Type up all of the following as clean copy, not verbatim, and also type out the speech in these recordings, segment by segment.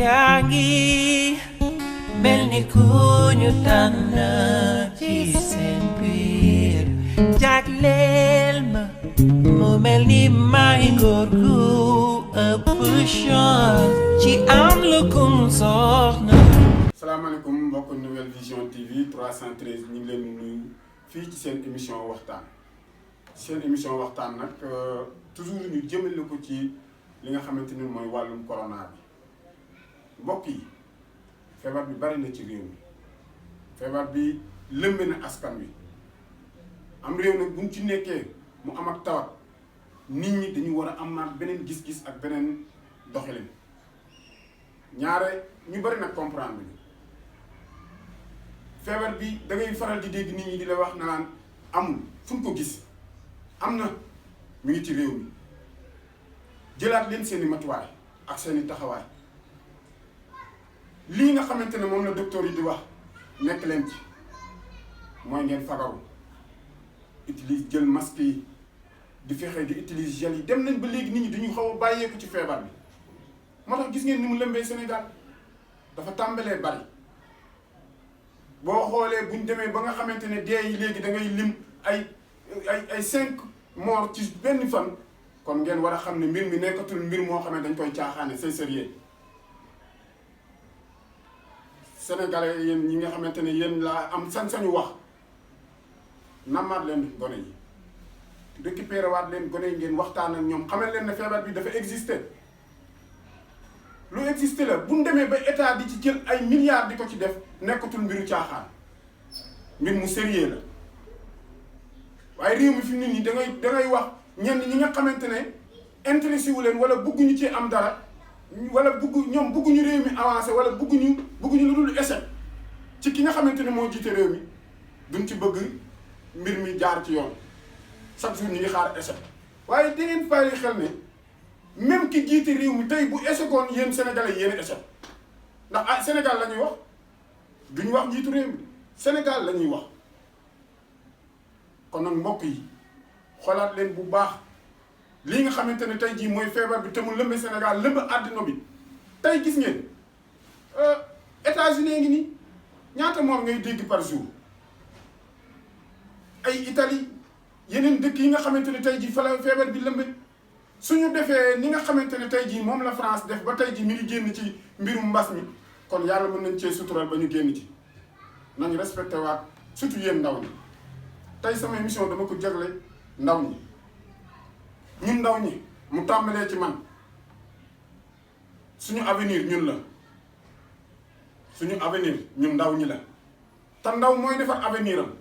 yaa ngi mel ni ku ñu tànn ci seen biir jagleel ma mu mel ni may góor gu ëpp chance ci am lu kum soxna. salaamaaleykum mbokk Nouvelle Vision TV 313 ñu ngi leen di nuyu fii ci seen émission waxtaan nag toujours ñu jëmale ko ci li nga xamante ni mooy wàllum corona bi mbokk yi feebar bi bari na ci réew mi feebar bi lëmbe na askan wi am réew nag buñ ci nekkee mu am ak tawat nit ñi dañu war a amaat beneen gis-gis ak beneen doxalin ñaare ñu bari nag comprendre bi feebar bi da ngay faral di dégg nit ñi di la wax naan amul fu ñu ko gis am na mi ngi ci réew mi jëlaat leen seeni matuwaay ak seeni taxawaay lii nga xamante ne moom la docteur yi di wax nekk leen ci mooy ngeen fagaru utilise jël masque yi di fexe di utilise gel yi dem nañ ba léegi nit ñi dañu xaw a bàyyeeku ci feebar bi moo tax gis ngeen ni mu lëmbee Sénégal dafa tàmbalee bari boo xoolee buñ demee ba nga xamante ne dee yi léegi da ngay lim ay 5 morts ci benn fan kon ngeen war a xam ne mbir mi nekkatul mbir moo xam ne dañ koy caaxaane c'est sérieux sénégalais yéen ñi nga xamante ne yéen laa am sañ-sañu wax namaat leen gone yi récupéré waat leen gone yi ngeen waxtaan ak ñoom xamal leen ne feebar bi dafa exister lu exister la bu ñu demee ba état di ci jël ay milliards di ko ci def nekkatul mbiru caaxaan mbir mu sérieux la waaye réew mi fi nit ñi da ngay wax ñenn ñi nga xamante ne intéressé wu leen wala bëgguñu ci am dara wala bëgguñu réew mi avancé wala bëgguñu lu dul échec ci ki nga xamante ne moo jiite réew mi duñ ci bëgg mbir mi jaar ci yoon chaque jour ñu ngi xaar échec waaye da ngeen bàyyi xel ne même ki jiite réew mi tey bu échecoon yéen sénégalais yéen échec ndax Sénégal la ñuy wax duñu wax njiitu réew mi Sénégal la ñuy wax kon nag mbokk yi xoolaat leen bu baax lii nga xamante ne tey jii mooy feebar bi te mu lëmbe Sénégal lëmbe àddina bi tey gis ngeen États-Unis ngi nii ñaata mort ngay dégg par jour ay Italie yeneen dëkk yi nga xamante ne tey jii fa la feebar bi lëmbe suñu defee ni nga xamante ne tey jii moom la France def ba tey jii mi ngi génn ci mbirum mbas mi kon yàlla mën nañ cee sutural ba ñu génn ci nañu respecté waat surtout yéen ndaw ñi tey sama émission dama ko jagle ndaw ñi ñun ndaw ñi mu tàmbalee ci man suñu avenir ñun la suñu avenir ñun ndaw ñi la te ndaw mooy defar avenir am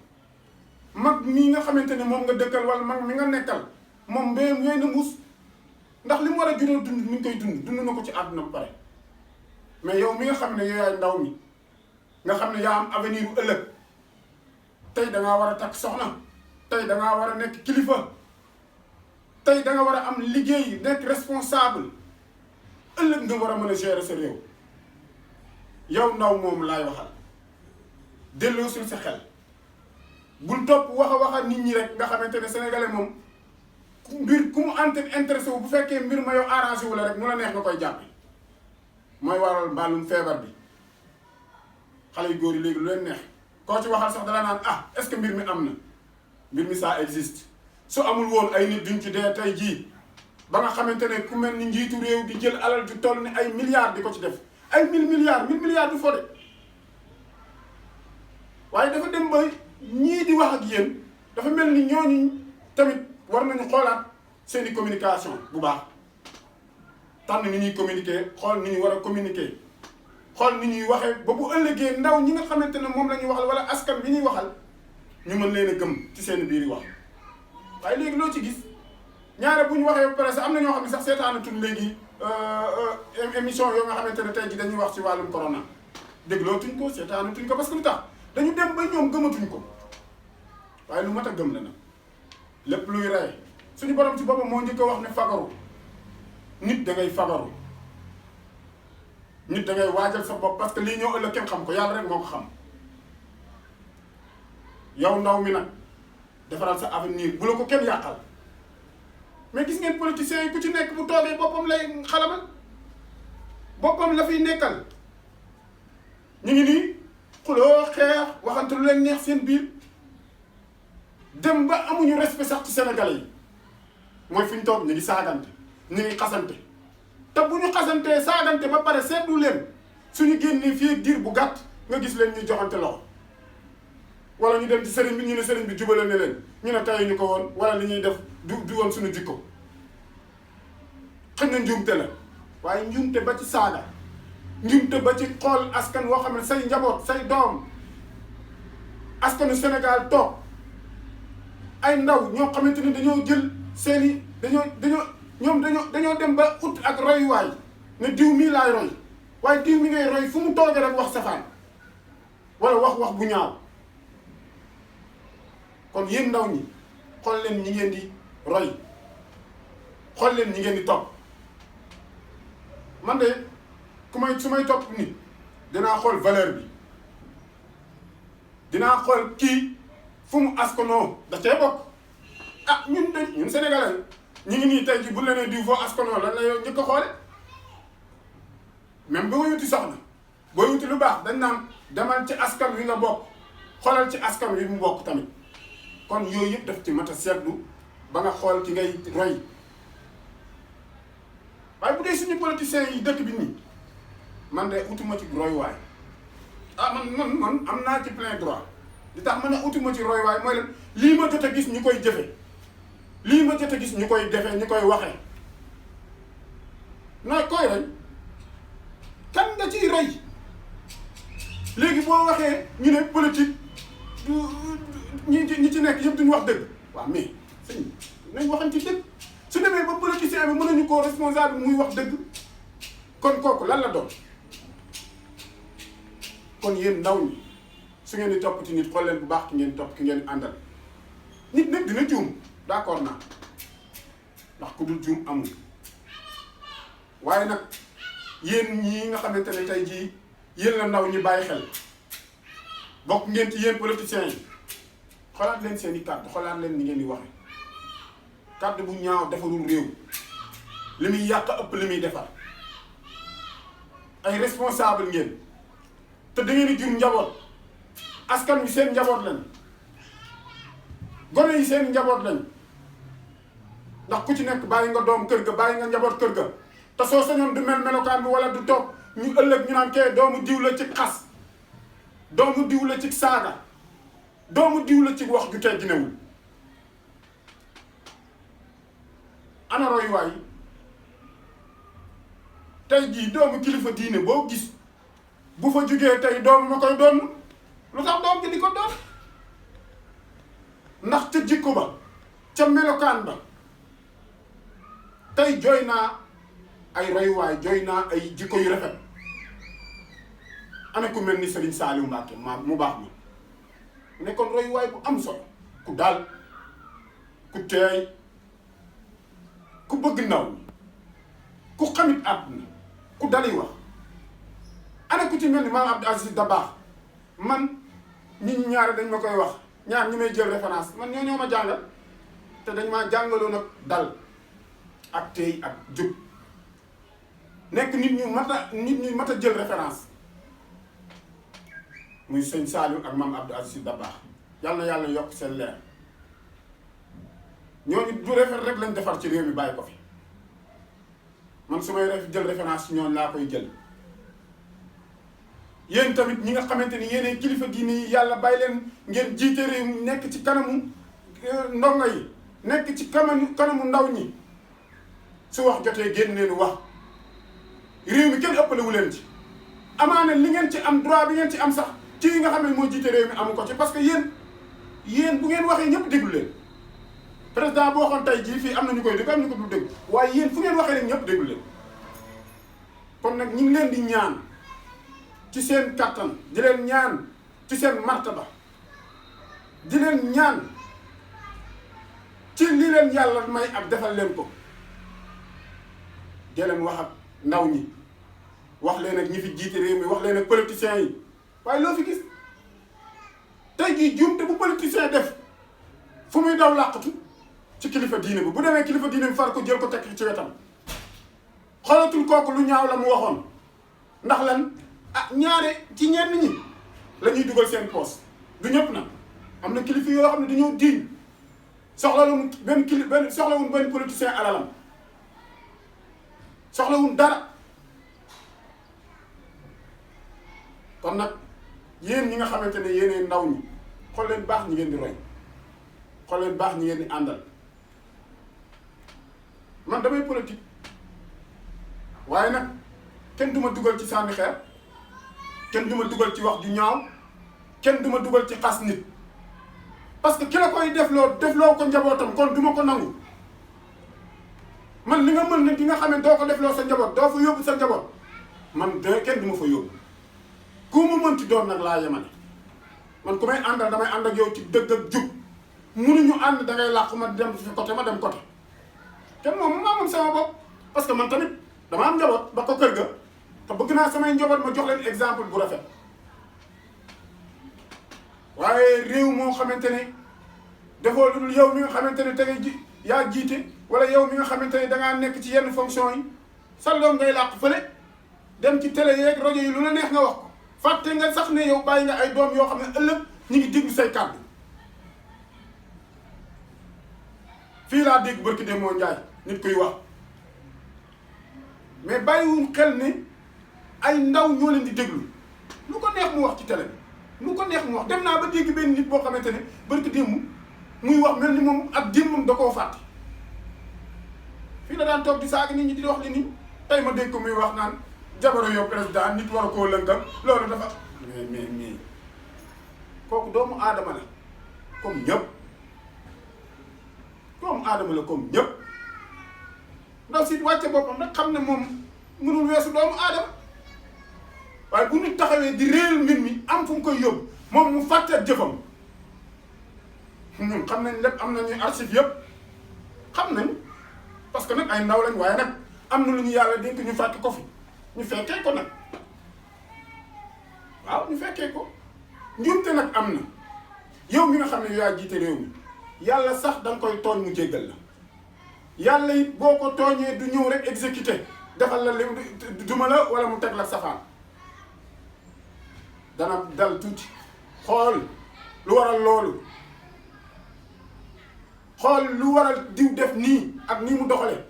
mag mii nga xamante ne moom nga dëkkal wala mag mi nga nekkal moom mbéyam yooyu na muus ndax li mu war a jural dund mi ngi koy dund na ko ci àdduna ba pare mais yow mi nga xam ne yow yaay ndaw mi nga xam ne yaa am avenir bu ëllëg tey dangaa war a takk soxna tey dangaa war a nekk kilifa tey danga war a am liggéey nekk responsable ëllëg nga war a mën a gérer sa réew yow ndaw moom laay waxal delloo sul sa xel bul topp wax a nit ñi rek nga xamante ne sénégalais moom mbir ku mu intéressé wu bu fekkee mbir ma yow arrangé wu la rek mu la neex nga koy jàppe mooy waral mbaalum feebar bi xale yu góor yi léegi lu leen neex koo ci waxal sax dala naan est-ce que mbir mi am na mbir mi ça existe su amul woon ay nit duñ ci dee tey jii ba nga xamante ne ku mel ni njiitu réew di jël alal ju toll ni ay milliards di ko ci def ay 1000 milliards du fo de waaye dafa dem ba ñii di wax ak yéen dafa mel ni ñooñu tamit war nañu xoolaat seeni communication bu baax tànn ni ñuy communiquer xool ni ñu war a communiquer xool ni ñuy waxee ba bu ëllëgee ndaw ñi nga xamante ne moom la ñuy waxal wala askan bi ñuy waxal ñu mën leen a gëm ci seen biir yi wax waaye léegi loo ci gis ñaare bu ñu waxee ba pare sax am na ñoo xam ne sax seetaanatuñ léegi émission yoo nga xamante ne tey ji dañuy wax ci wàllum corona déglootuñ ko seetaanatuñ ko parce que lu tax dañu dem ba ñoom gëmatuñ ko waaye lu mat a gëm la nag lépp luy rey suñu borom ci boppam moo njëkk a wax ne fagaru nit da ngay fagaru nit da ngay waajal sa bopp parce que lii ñëw ëllëg kenn xam ko yàlla rek moo ko xam yow ndaw mi nag defaral sa avenir bu la ko kenn yàqal mais gis ngeen politiciens yi ku ci nekk bu toogee boppam lay xalamal boppam la fiy nekkal ñu ngi nii xuloo xeex waxante lu leen neex seen biir dem ba amuñu respect sax ci Sénégalais yi mooy fi ñu toog ñu ngi saagante ñu ngi xasante te bu ñu xasantee saagante ba pare seetlu leen suñu génnee fii diir bu gàtt nga gis leen ñu joxante loxo wala ñu dem ci sëriñ bi ñu ne sëriñ bi jubale ne leen ñu ne tey ñu ko woon wala li ñuy def du woon suñu jikko xëy na njuumte la waaye njuumte ba ci saaga njuumte ba ci xool askan woo xam ne say njaboot say doom askanu Sénégal toog ay ndaw ñoo xamante ni dañoo jël seeni dañoo dem ba ut ak royuwaay ne diw mii laay roy waaye diw mi ngay roy fu mu toogee rek wax safaan wala wax bu ñaaw kon yéen ndaw ñi xool leen ñi ngeen di roy xool leen ñi ngeen di topp man de su may topp nit dinaa xool valeur bi dinaa xool kii fu mu askanoo da cee bokk ah ñun sénégalais ñu ngi nii tey ji bu la nee diw foo askanoo lan la yow njëkk a xoole même boo wuti soxna boo wuti lu baax dañ naan demal ci askan wi nga bokk xoolal ci askan wi mu bokk tamit kon yooyu yëpp daf ci mat a seetlu ba nga xool ki ngay roy waaye bu dee suñu politiciens yi dëkk bi nii man de utuma ci roy waay ah man am naa ci plein droit li tax man a utuma ci roy waay mooy leen lii ma jot a gis ñu koy jëfe lii ma jot a gis ñu koy defee ñu koy waxee nooy koy roy kan nga ciy roy léegi boo waxee ñu ne politique ñi ci nekk yëpp duñu wax dëgg waaw mais sëñ nañ waxan ci dëgg su demee ba politicien bi mën nañu koo responsable muy wax dëgg kon kooku lan la doon kon yéen ndaw ñi su ngeen di topp ci nit xool leen bu baax ki ngeen topp ki ngeen àndal nit nag dina juum d'accord naa ndax ku dul juum amul waaye nag yéen ñii nga xamante ne tey jii yéen la ndaw ñi bàyyi xel bokk ngeen ci yéen politiciens yi xoolaat leen seen i kàddu xoolaat leen ni ngeen di waxe kàddu bu ñaaw defarul réew li muy yàq ëpp li muy defar ay responsable ngeen te da ngeen di jur njaboot askan wi seen njaboot lañ gone yi seen njaboot lañ ndax ku ci nekk bàyyi nga doom kër ga bàyyi nga njaboot kër ga te soo sañoon du mel melokaan bi wala du toog ñu ëllëg ñu naan kee doomu diw la ci xas doomu diw la ci saaga doomu diw la ci wax ju tegginewul ana roy waay tey jii doomu kilifa diine boo gis bu fa jugee tey doomu ma koy doon lu tax doom ji di ko doon ndax ca jikko ba ca melokaan ba tey jooy naa ay royuwaay jooy naa ay jikko yu rafet ana ku mel ni Serigne Saliou Mbacké mu baax ma nekkoon royuwaay bu am solo ku daal ku teey ku bëgg ndaw ku xamit àdduna ku dali wax ana ku ci mel ni maam Abdou Aziz Dabakh man nit ñi ñaari dañ ma koy wax ñaar ñi may jël référence man ñoo ma jàngal te dañ maa jàngaloon ak dal ak tey ak jub nekk nit ñu mat a jël référence muy sëñ Saliou ak maam Abdou Aziz Dabakh yàlla na yàlla yokk seen leer ñooñu du référence rek lañ defar ci réew mi bàyyi ko fi man su may jël référence ci ñooñu laa koy jël yéen tamit ñi nga xamante ni yéenay kilifa diine yi yàlla bàyyi leen ngeen jiite réew mi nekk ci kanamu ndongo yi nekk ci kanamu ndaw ñi su wax jotee génn leen wax réew mi kenn ëppalewu leen ci amaana li ngeen ci am droit bi ngeen ci am sax ci yi nga xam ne moo jiite réew mi amu ko ci parce que yéen bu ngeen waxee ñëpp déglu leen président boo waxoon tey jii fii am na ñu koy dégg am ñu ko dul dégg waaye yéen fu ngeen waxee rek ñëpp déglu leen kon nag ñu ngi leen di ñaan ci seen kattan di leen ñaan ci seen martaba di leen ñaan ci li leen yàlla may ak defal leen ko di leen wax ak ndaw ñi wax leen ak ñi fi jiite réew mi wax leen ak politiciens yi waaye loo fi gis tey jii juumte bu politicien def fu muy daw làqatu ci kilifa diine bi bu demee kilifa diine bi far ko jël ko tekk ci wetam xoolatul kooku lu ñaaw la mu waxoon ndax lan ah ñaare ci ñenn ñi la ñuy dugal seen poos du ñëpp nag am na kilifa yoo xam ne dañoo diiñ soxlawuñ soxlawuñ benn politicien alalam soxlawuñ dara kon nag yéen ñi nga xamante ne yéenee ndaw ñi xool leen baax ñi ngeen di roy xool leen baax ñi ngeen di àndal man damay politique waaye nag kenn du ma dugal ci sànni xeer kenn du ma dugal ci wax ju ñaaw kenn du ma dugal ci xas nit parce que ki la koy defloo ko njabootam kon du ma ko nangu man li nga mën ne di nga xam ne doo ko defloo sa njaboot doo fa yóbbu sa njaboot man kenn du ma fa yóbbu ku mu mënti doon nag laa yemale man ku may àndal damay ànd ak yow ci dëgg ak jub munuñu ànd dangay làqu ma dem fi côté ma dem côté kenn moom maa moom sama bopp parce que man tamit dama am njaboot ba ko kër ga te bëgg naa samay njaboot ma jox leen exemple bu rafet waaye réew moo xamante ne defoo lu dul yow mi nga xamante ne te ngay yaa jiite wala yow mi nga xamante ne dangaa nekk ci yenn fonction yi sa doom ngay làq fële dem ci télé yeeg rajo yi lu la neex nga wax ko fàtte nga sax ne yow bàyyi nga ay doom yoo xam ne ëllëg ñu ngi déglu say kàddu fii laa dégg barki de moo njaay nit kuy wax mais bàyyiwuñ xel ne ay ndaw ñoo leen di déglu lu ko neex mu wax ci télé bi lu ko neex mu wax dem naa ba dégg benn nit boo xamante ne barki démb muy wax mel ni moom ak démbam da koo fàtte fii la daan toog di saaga nit ñi di wax li nii tey ma dégg ko muy wax naan jabaru yow président nit war a koo lënkal loolu dafa mais kooku doomu aadama la comme ñëpp doomu aadama la comme ñëpp ndaw si wàcce boppam nag xam ne moom mënul weesu doomu aadama waaye bu nit taxawee di réel mbir mi am fu mu koy yóbbu moom mu fàtte jëfam ñun xam nañ lépp am nañu archive yëpp xam nañ parce que nag ay ndaw lañ waaye nag am na lu ñu yàlla dénk ñu fàtte ko fi ñu fekkee ko nag waaw ñu fekkee ko njuumte nag am na yow mi nga xam ne yaa jiite réew mi yàlla sax danga koy tooñ mu jéggal la yàlla it boo ko tooñee du ñëw rek exécuté defal la li duma la wala mu teg la safaan dana dal tuuti xool lu waral loolu xool lu waral diw def nii ak nii mu doxale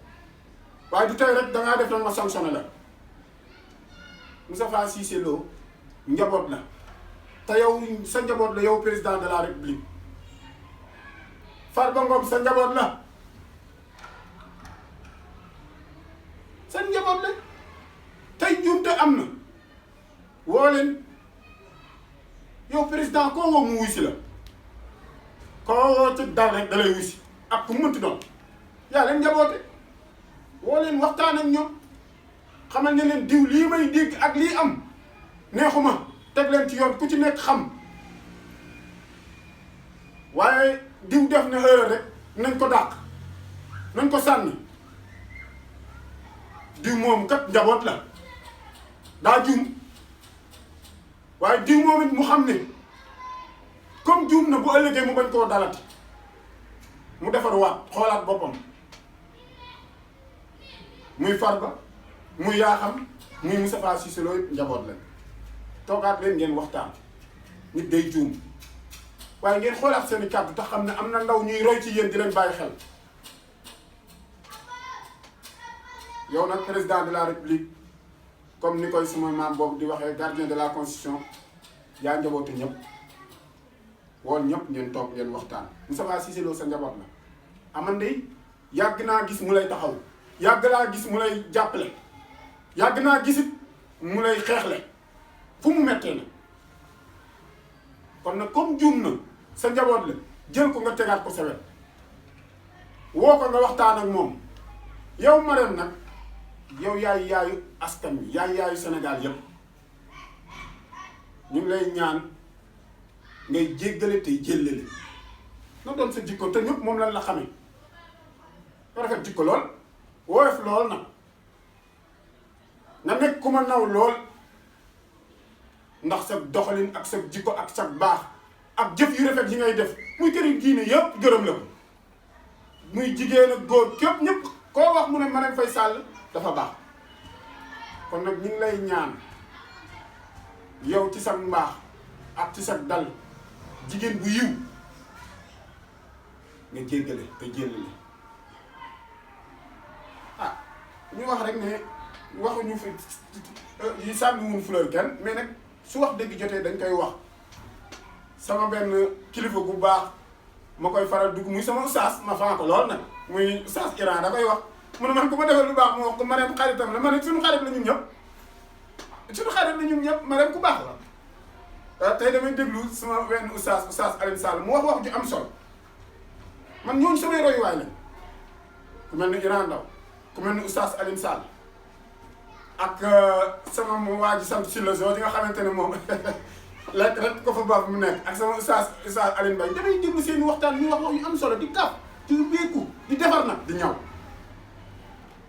waaye du tey rek dangaa def nag ma sanctionné la Moustapha Cissé Lo njaboot la te yow sa njaboot la yow président de la république Farba Ngom sa njaboot la sa njaboot la tey njuumte am na woo leen yow président koo woo mu wusi la koo woo ci dal rek da lay wusi ak ku mënti doon yaa leen njaboote woo leen waxtaan ak ñoom xamal ne leen diw lii may dégg ak lii am neexuma teg leen ci yoon ku ci nekk xam waaye diw def na erreur rek nañ ko dàq nañ ko sànni diw moom kat njaboot la daa juum waaye diw moom it mu xam ne comme juum na bu ëllëgee mu bañ koo dalati mu defar waat xoolaat boppam muy Farba muy Yakham muy Moustapha Cissé Lo yëpp njaboot la toogaat leen ngeen waxtaan nit day juum waaye ngeen xoolaat seen i kàddu tax xam ne am na ndaw ñuy roy ci yéen di leen bàyyi xel yow nag président de la république comme ni koy sama maam boobu di waxee gardien de la constitution yaa njabootu ñëpp woon ñëpp ngeen toog ngeen waxtaan Moustapha Cissé Lo sa njaboot la aman de yàgg naa gis mu lay taxaw yàgg naa gis mu lay jàppale yàgg naa gisit mu lay xeexle fu mu mettee na kon nag comme juum na sa njaboot la jël ko nga tegaat ko sa wet woo ko nga waxtaan ak moom yow Marème nag yow yaay yaayu askan wi yaay yaayu Sénégal yépp ñu ngi lay ñaan ngay jéggale tey jéllale na doon sa jikko te ñëpp moom lan la xamee nga rafet jikko lool woyof lool nag nga nekk ku ma naw lool ndax sa doxalin ak sa jikko ak sa baax ak jëf yu rafet yi ngay def muy këri diine yëpp gërëm la ko muy jigéen ak góor képp ñëpp koo wax mu ne Marème Faye Sall dafa baax kon nag ñu ngi lay ñaan yow ci sa mbaax ak ci sa dal jigéen bu yiw nga jéggale te jéllale ah ñu wax rek ne waxuñu fi yi sànni mun fleur kenn mais nag su wax dëgg jotee dañ koy wax sama benn kilifa gu baax ma koy faral dugg muy sama oustaz ma faa ko lool nag muy oustaz Iran da koy wax mu ne man ku ma defal lu baax mu wax ko Marème xaritam la ma ne suñu xarit la ñun ñëpp suñu xarit la ñun ñëpp Marème ku baax la tey damay déglu sama benn oustaz Alioune Sall mu wax ju am solo man ñooñu samay royuwaay lañ ku mel ni Iran Ndaw ku mel ni oustaz Alioune Sall ak sama mu waa ji sant Sylla Zo di nga xamante ne moom lekk rek ko fa baax mu nekk ak sama oustaz Alioune Mbaye damay déglu seen waxtaan ñu wax yu am solo di kaf di wéeku di defar nag di ñaw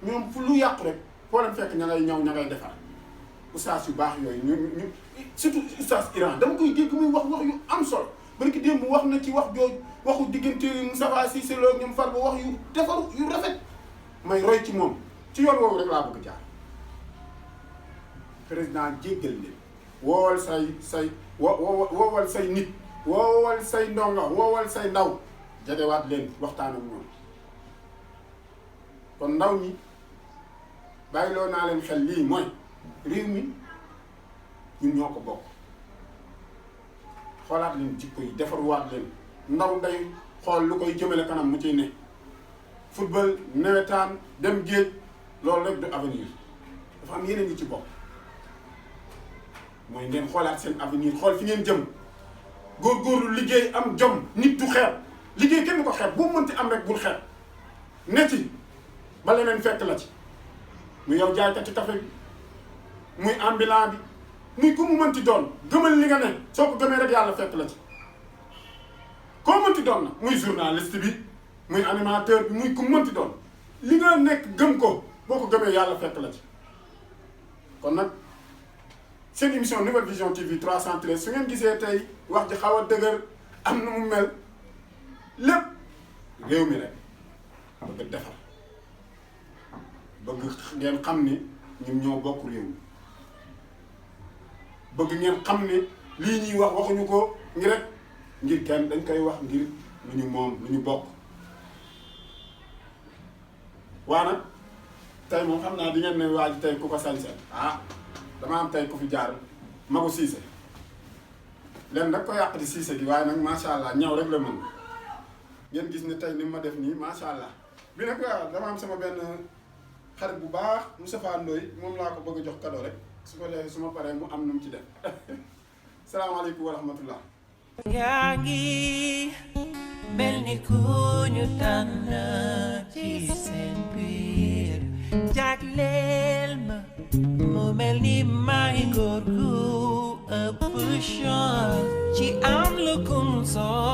ñoom fu lu yàqu rek foo leen fekk ña ngay ñaw ña ngay defar oustaz yu baax yooyu ñu surtout oustaz Iran dama koy dégg muy wax yu am solo bari ki démb wax na ci wax jooju waxu diggante Moustapha Cissé Lo ñoom far ba wax yu defaru yu rafet may roy ci moom ci yoon woowu rek laa bëgg jaar président jéggal leen woowal woowal say nit woowal say ndonga woowal say ndaw jegewaat leen waxtaan ak ñoom kon ndaw ñi bàyyiloo naa leen xel lii mooy réew mi ñun ñoo ko bokk xoolaat leen jikko yi defarwaat leen ndaw day xool lu koy jëmale kanam mu ciy ne football nawetaan dem géej loolu rek du avenir dafa am yeneen yi ci bokk mooy ngeen xoolaat seen avenir xool fi ngeen jëm góorgóorlu liggéey am jom nit du xeeb liggéey kenn du ko xeeb boo mënti am rek bul xeeb ne ci ba leneen fekk la ci muy yow jaaykat ci café bi muy ambulant bi muy ku mu mënti doon gëmal li nga ne soo ko gëmee rek yàlla fekk la ci koo mënti doon na muy journaliste bi muy animateur bi muy ku mu mënti doon li nga nekk gëm ko boo ko gëmee yàlla fekk la ci kon nag seen émission Nouvelle Vision TV 313 su ngeen gisee tey wax ji xaw a dëgër am na mu mel lépp réew mi rek bëgg defar bëgg ngeen xam ni ñun ñoo bokk réew mi bëgg ngeen xam ne lii ñuy wax waxuñu ko ngir rek ngir kenn dañ koy wax ngir lu ñu moom lu ñu bokk waa nag tey moom xam naa di ngeen ne waa ji tey ku ko sañsel dama am tey ku fi jaar Magu Cissé leen nag ko yàq di Cissé gi waaye nag macha allah ñëw rek la mën ngeen gis ne tey ni ma def nii macha allah bi nag dama am sama benn xarit bu baax Moustapha Ndoye moom laa ko bëgg a jox cadeau rek su ko defee su ma paree mu am nu mu ci def salaamaaleykum wa rahmatullah. yaa ngi mel ni ku ñu tànn ci seen biir jagleel ma mu mel ni may góor gu ëpp chance ci am lu kum soo